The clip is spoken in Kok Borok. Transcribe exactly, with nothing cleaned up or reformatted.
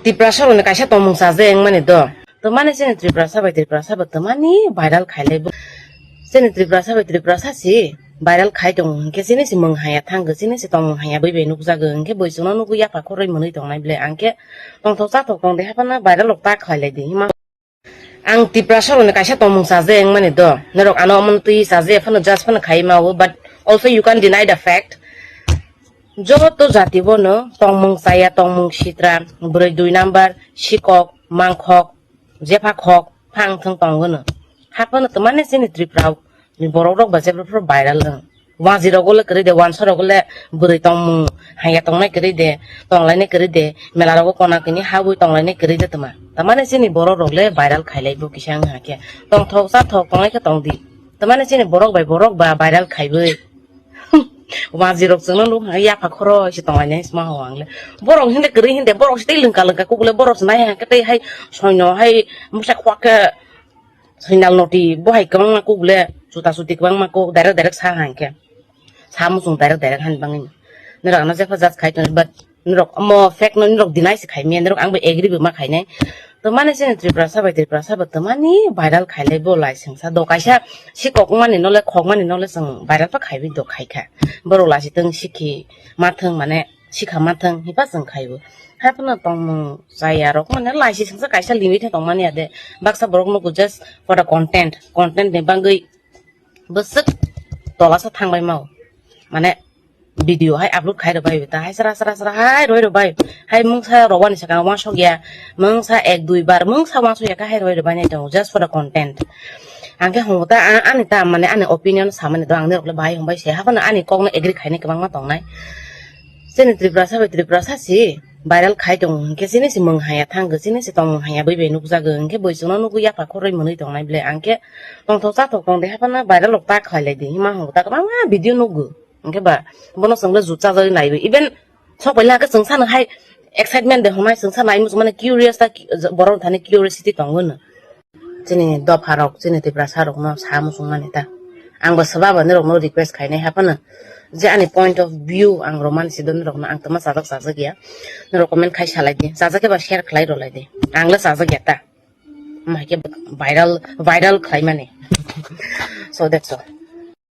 Tiprasa rokni kaisa tongmung chaje wngmani do. Twmani chini Tiprasa bai Tiprasa bo twmani viral khailai bo. Chini Tiprasa bai Tiprasa si viral khai tongo hinkhe chini si mung haya thangkhe chini si tongmung haya bui bai nukjago hinkhe bui chwngno nugwi yapha khoroi mwnwi tongnai ble angkhe tongthok chathok tongdi haphano viral rok ta khlailai di hima. Ang Tiprasa rokni kaisa tongmung chaje wngmani do. Norok ano omono twi chaje phano judge phano khai mao, but also you can deny the fact. Joto jati bono tongmung chaya, tongmung sitra, bwrwi dui number, sikok, mangkhok, jepha khok, phang thwng tongo no. Haphano twmani chini Tripura ni borok rok ba jebra phuru viral wng. Wanji rogo le kwrwi de, wansa rogo le bwrwi tongmung haya tongnai kwrwi de, tonglainai kwrwi de, mela rogo kona kini habwi tonglainai kwrwi de twma. Tamani chini borok rok le viral khailai bo kisa wng hakhe. Tongthok chathok tongnai khe tongdi. Tamani chini borok bai borok ba viral khaiwi. Wanji rok chwngno nuk hwnka yapha khoro se tonglainai sma ho ang le. Borok hinde kwrwi hinde, borok se tei lwngka lwngka kuk le, borok se nai hwnka tei hai soino hai mwsa khwak khe Sandal noti bo hai kwbangma kuk le, chuta chuti kwbangma kuk direct direct sa hang khe. Sa muchung direct direct han bangwi. Norok ano jepha jat khai tong, but norok omo fake no norok deny se khai miya, norok ang bo agree bo ma khainai. Twmani chini Tiprasa bai Tiprasa bo twmani viral khailai bo lai sengsa do kaisa sikok mani nole khok mani nole chwng viral pa khaiwi do khai kha. Borok lasi tong sikhi ma thwng mane sikha ma thwng hiba chwng khaibo. Haphano tongmung chaya rok mane laisi sengsa kaisa limit he tongmani ade. Baksa borok nugo just for the content, content ni bangwi bwswk tolasa thangbai mao. Mane video hai upload khai rwbai ta hai sra sra sra hai roi rwbai. Hai mungsa rowani sakang wansok ya, mungsa ek dui bar mungsa wansok ya kha hai roi rwbai nai tongo just for the content. Ang khe hongo ta a-, ani ta mane ani opinion samani do ang nirok le bahai hongbai se haphano ani kok no agree khainai kwbangma tongnai. Chini Tiprasa bai Tiprasa si viral khai tongo hinkhe chini si mung haya thangkhe chini si tongmung haya bui bai nukjago hinkhe bui chwngno nugwi yapha khoroi mwnwi tongnai ble ang khe tongthok chathok tongdi haphano viral rok ta khlailai di hima hongo ta kwbangma video nugo hinkhe ba bono chwng le jut chajagwi naiwi even sok paila khe chwng sano hai excitement de hwnai chwng sano ai muchung mani curious ta ki-, borok thani curiosity tongo no. Chini dopha rok, chini Tiprasa rok no sa muchung mani ta. Ang bo swbabo norok no request khainai haphano. Je ani point of view ang romani si do norok no ang tama chajak chajak ya. Norok comment khai salai di. Chajak khe ba share khlai rwlai di. Ang le chajak ya ta. Omo hai khe viral, viral khlai mani. So that's all.